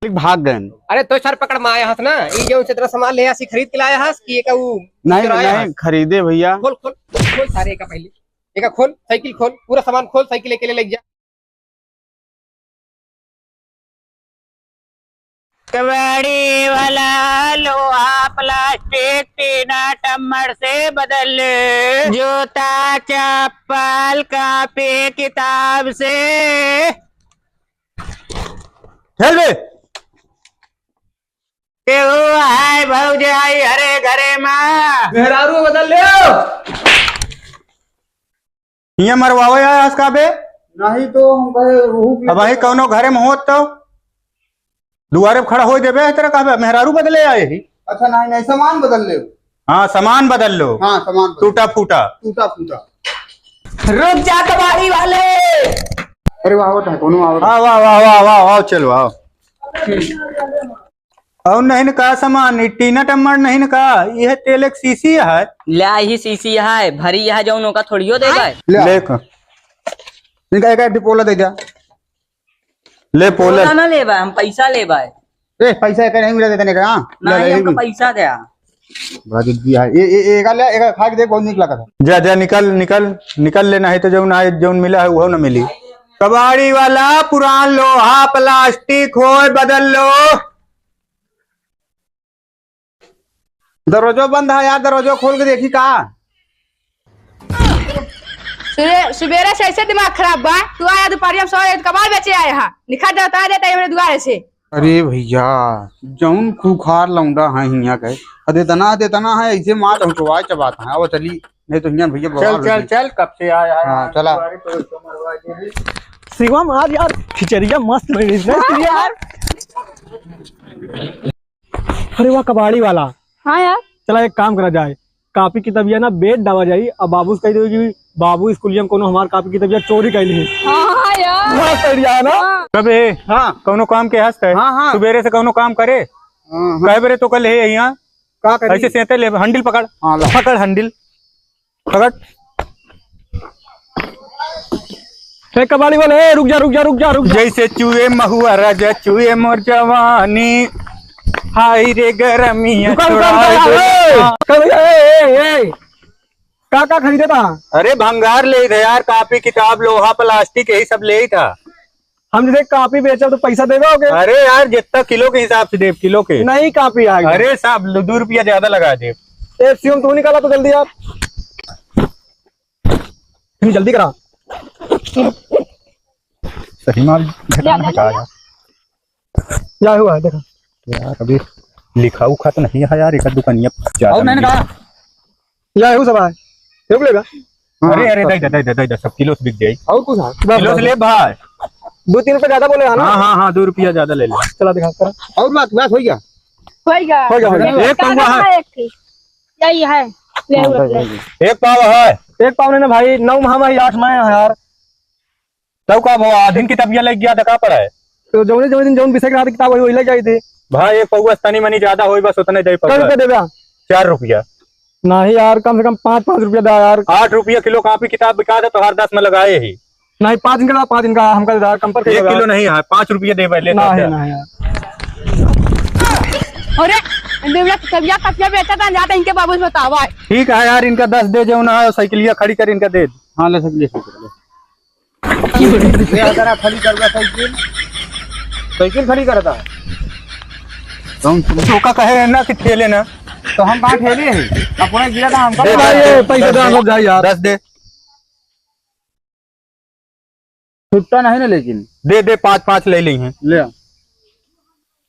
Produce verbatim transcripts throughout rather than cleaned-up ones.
भाग गए। अरे तो सर पकड़ में आया हस ना, ई जौन से तेरा सामान ले आसी खरीद के लाया हस कि एका ऊ नहीं, चुराया नहीं, हस? खरीदे भैया। खोल, खोल, खोल सारे एका पहले। एका खोल, साइकिल खोल, पूरा सामान खोल, साइकिल अकेले ले जा। कबाड़ी वाला, लोहा, प्लास्टिक, टीना, टम्मर से बदल ले। जूता, चप्पल, कापी, किताब से। चल बे। केहू आए भौजाई हरे घरे मा। मेहरारू बदल ले। हियाँ मरवावे आया हस का बे? नहीं तो हम कहे रूह की अब वही कौनो घरे में होत तो दुआरे पे खड़ा होई देबे, इस तरह कहबे, "मेहरारू बदले आए ही।" अच्छा, नहीं, नहीं, सामान बदल ले। हाँ, सामान बदल लो। हाँ, सामान बदल। टूटा फूटा। टूटा फूटा। रुक जा कबाड़ी वाले। अरे वाह, आवत है, कोनो आवत है। हाँ, वाह, वाह, वाह, वाह, वाह, चलो, आओ। और नहीं न का सामान, ई टीना टम्मर नहीं न का, यह तेल एक शीशी है। ल्या, यही शीशी है, भरी है जौन ओका थोड़ियो देबै। ले। ले क-, इनका एक, एक डिपोला दे जा। ले पोला। पोला ना लेबा, हम पैसा लेबा। ए, पैसा एक नहीं मिला देते नहीं का, हाँ? ले, नहीं, ले, हमका ले। पैसा दे। बड़ा जिद्दी है। ए, ए, ए, एका ले, एका खा के देख, बहुत नीक लगा था। जा, जा, निकल, निकल, निकल लेना है तो जौन आए, जौन मिला है, वो ना मिली। कबाड़ी वाला, पुरान लोहा, प्लास्टिक होय, बदल लो। दरवाजो बंद है यार, दरवाजो खोल के देखी का। सुबे-, सुबेरे से ऐसे दिमाग खराब बा, तू आया दोपहरिया में सौ एक कबाड़ बेचे आए हा, निखा देता देता हमरे दुआरे से। अरे भैया, जौन खूंखार लौंडा है हियाँ के, अदे तना, अदे तना है, ऐसे मार हम तो आए चबात है। अब चली, नहीं तो हियाँ भैया बवाल चल, हो चल, जाई। चल, कब से आया है हाँ, यार, चला। दुआरे पे उसको मरवा दे। शिवम, आज यार खिचड़िया मस्त बनी है यार। अरे वाह, कबाड़ी वाला। हाँ यार। चला, एक काम करा जाए, कापी किताबिया ना बेच डावा जाई, अब बाबू से कह देवे कि बाबू, स्कूलिया में कोनो हमार कापी किताबिया चोरी कर ली। हाँ, हाँ यार। मस्त idea है ना? हाँ। कबे? हाँ। कौनो काम के हस्त है? हाँ, हाँ। सुबेरे से कौनो काम करे? हाँ, हाँ। कहे बेरे तो कल है यहाँ? का करी? ऐसे सेंते ले, handle पकड़। हाँ, ला। पकड़ handle। पकड़। ए, कबाड़ी वाले, ए, रुक जा, रुक जा, रुक जा, रुक जा। जैसे चुए महुआ राजा, चुए मोर जवानी। हाय रे गरमिया, रुका, रुका, छोड़ा रुका, दे। ए, का भैया, ए, ए, ए, का, का खरीदे था? अरे, भंगार लेइत है यार, कापी, किताब, लोहा, प्लास्टिक, यही सब लेइत था। हम जैसे कापी बेचब तो पैसा देबे ओके? अरे यार, जितना किलो के हिसाब से देब, किलो के। नहीं कापी आ गई। अरे साहब, दो रुपया ज्यादा लगा देब। ए, शिवम, तू निकाला तो जल्दी यार। तू जल्दी करा। सही माल झटका ले, ले, है का ले। यार? या हुआ है, देखा। यार, अभी लिखा उखा तो नहीं है यार, एक दुकानिया ज्यादा और मैंने नहीं कहा, या एहू सब है। एहू लेबा? अरे, अरे, हाँ, दे दे, दे दे, दे दे, सब किलो से बिक जाई। और कुछ है? बस, किलो से बस। ले भाई। दो तीन रुपया ज्यादा बोले है ना? हाँ, हाँ, हाँ, दो रुपया ज्यादा ले ले। चला दिखा, करा। और बात, बात हो गया? हो गया। हो गया, हो गया। एक पौवा है। एक थी। यही है। ले, हाँ, ले। एक पाव है। एक पाव नहीं ना भाई, नौ माह में ही आठ माह है यार। तब का वो आधीन किताबिया लग गया था, का पढ़ा है? तो जौने, जौने दिन जौन विषय के रहते किताब वही, वही लग जाई थी। भाई, एक पौवा तनी मनी ज्यादा होई, बस उतने दे कै पौवा। रुपया देबा? चार रुपया। नहीं यार, कम से कम पाँच, पाँच रुपया दा यार। आठ रुपया किलो कापी किताब बिका दे, तोहार दस में लगाए ही। नहीं, पाँच दिन का, पाँच दिन का हमका दे यार, कम पर एक किलो नहीं है, पाँच रुपया देबे, ले नहीं, जा। नहीं यार। अरे, देवला किताबिया, कतिया बेचा था, जाता इनके बाबू से बतावा। ठीक है यार, इनका दस दे, जो ना साइकिलिया खड़ी कर, इनका दे। हाँ, ले साइकिल, ले साइकिल, ले। ये अगर आप खड़ी करबा साइकिल, साइकिल खड़ी करता। तो हम धोखा कहे ना कि ठेले ना। तो हम कहाँ ठेले हैं? अपना गिरा था हमका। दे, भाई, दे, ये पैसे दे, दे, हम लोग जाए यार। दस दे। छुट्टा नहीं ना लेकिन। दे, दे, पाँच, पाँच ले ली हैं। ले आ।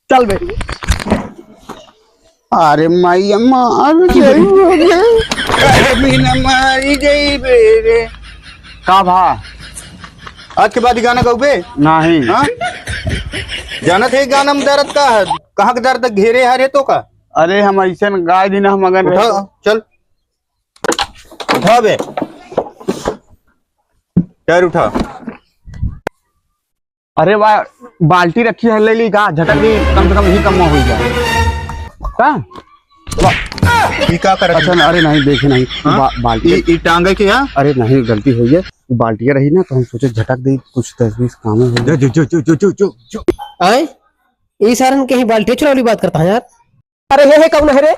चल बे। अरे माई, मार जाइबे रे। अरे मीना मारी जाइबे रे। का भा? आज के बाद ई गाना गौबे? नहीं। हाँ? जानत है गाना में दर्द का है? कहाँ के दर्द घेरे हरे तो का? अरे हम ऐसे न गाय दिन हम अगन उठा, रहे तो। चल। उठा बे। पैर उठा। अरे वाह, बाल्टी रखी है, ले ली का? झटक दी, कम से कम यही कम हो जाए। का? ई का करत अच्छा, है? ना, अरे नहीं, देखे नहीं। हाँ? बा-, बाल्टी। ई, ई टांगे के है? अरे नहीं, गलती हो गई। बाल्टी रही ना, तो हम सोचे झटक दी, कुछ दस बीस काम हो जाए। जो, जो, जो। आए? ई सारन के ही बाल्टी चुरावली बात करता है यार। अरे हे, हे, कौन है रे? अरे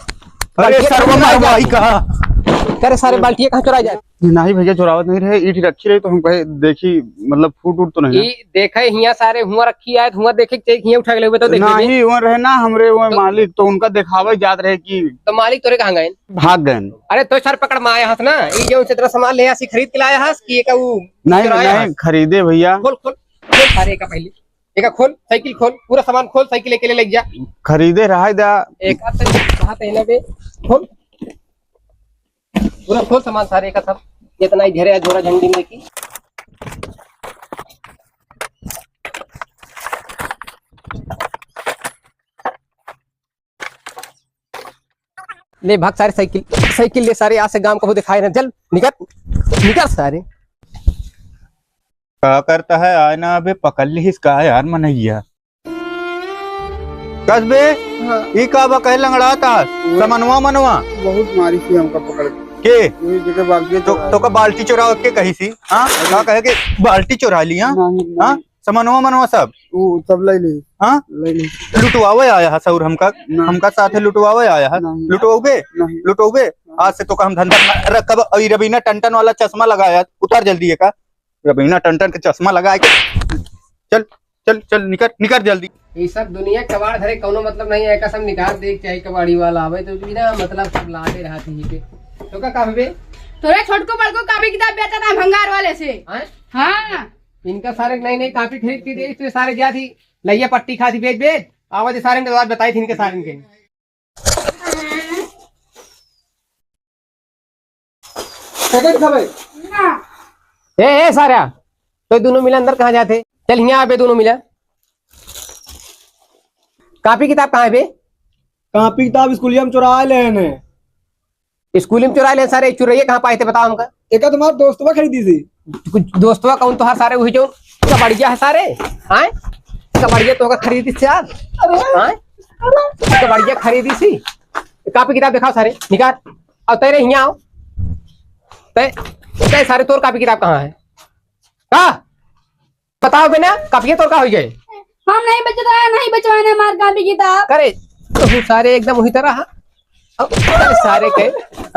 बाल्टिया सरवा कहाँ चुराई मारवाई जात? कहा। अरे सारे बाल्टिया कहाँ चुराई जात? नहीं भैया, चुरावत नहीं रहे, ईंट रखी रही तो हम कहे देखी, मतलब फूट उट तो नहीं ना? ई देखे हियाँ सारे हुआँ रखी आए, हुआँ देखे के चाहिए, हियाँ उठा के लेबे तो देख लेबे। नहीं, वो रहे ना हमरे वो मालिक, तो उनका देखावे जात रहे कि तो मालिक तोरे कहाँ गए? भाग गए। अरे तो सर पकड़ में आया हस ना, ई जो से तेरा सामान ले आसी खरीद के लाया हस कि एका ऊ नहीं, चुराया नहीं, हस? खरीदे भैया। खोल, खोल, खोल सारे एका पहले। एका खोल, साइकिल खोल, पूरा सामान खोल, साइकिल अकेले लेके जा। खरीदे रहा दा। एक हाथ से हाथ है ना बे, खोल। पूरा खोल सामान सारे का सब, जितना ही घेरे है झोरा झंडी में की। ले भाग सारे साइकिल, साइकिल ले सारे, आज से गांव को दिखाए ना, चल निकल, निकल सारे। का करता है, आय ना अबे पकड़ लिहिस का यार मनैया। कस बे? हाँ। ई का बा कहे लंगड़ात आस? वो समनवा मनवा? बहुत मारी थी हमका पकड़ के। के? वही जगह बाल्टी तो, चुरा तो का बाल्टी चुराव के कही सी? हाँ? अरे। का कहे के बाल्टी चुरा ली, हाँ? नहीं, नहीं। हाँ? समनवा मनवा सब? वो सब ले ली। हाँ? ले ली। लुटवावे आया है सौर हमका? नहीं। हमका साथे लुटवावे आया है? नहीं। लुटवाओगे? नहीं। लुटवाओगे? नहीं। आज से तो का हम धंधा न रखब। और ई रवीना टंटन वाला चश्मा लगाया, उतार जल्दी एका। रवीना टंटन के चश्मा लगा के चल, चल, चल, निकर, निकर जल्दी। ई सब दुनिया कबाड़ धरे कौनो मतलब नहीं है, एका सब निकाल दे के चाही, कबाड़ी वाला आवे तो बिना मतलब सब लाते रहत ही के। तो का कहबे? तोरे छोटको बड़को कापी किताब बेचत है भंगार वाले से। हैं? हाँ। इनका सारे नई नई कापी खरीद के दे, तो सारे जात ही लइया पट्टी खात ही बेच बेच, आवे तो सारे के बाद बताई थी इनके सारे के। पैकेट खबे। ए, ए, सारा, तो दोनों मिला अंदर कहाँ जाते? चल, हियाँ आबे, दोनों मिला। कापी किताब कहाँ है बे? कापी किताब स्कूलिया में चुरा ले ने। स्कूलिया में चुरा ले सारे, चुरैया कहाँ पाए थे, बताओ हमका। एका तुम्हार दोस्तवा खरीदी थी। दोस्तवा कौन तोहार सारे, वही जो कबड़िया है सारे, हाँ? कबड़िया तो का खरीदी थी यार, अरे। हाँ? कबड़िया खरीदी थी। कापी किताब दिखाओ सारे, निकाल। और तेरे हियाँ आओ। ते, ते सारे तोर कापी किताब कहाँ है? का? बताओ बे ना, कापी तोर का होइ गए? हम नहीं बचत है, नहीं बचवाना हमार कापी किताब। करे, तो सारे एकदम वही तरह, हाँ? अब सारे के,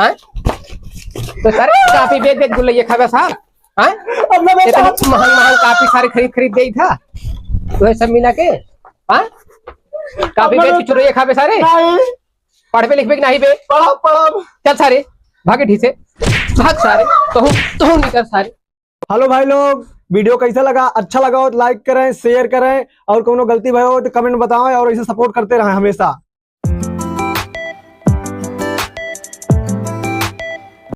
हाँ? तो सारे कापी बेच बेच गुल्लैया खाबे सार, हाँ? अब ना बेटा। इतनी महंग महंग कापी सारे खरीद खरीद देई था, तो सब मिला के, हाँ? कापी बेच के चुरैया खाबे सारे। नहीं। पढ़बे लिखबे कि नहीं बे? पढ़ब, पढ़ब। चल सारे, भागे ठीक से, भाग सारे, तहूँ, तहूँ निकल सारे। Hello भाई लोग, video कैसा लगा? अच्छा लगा हो तो like करें, share करें, और कोनो गलती भई हो तो comment में बतावें, और ऐसे support करते रहें हमेशा।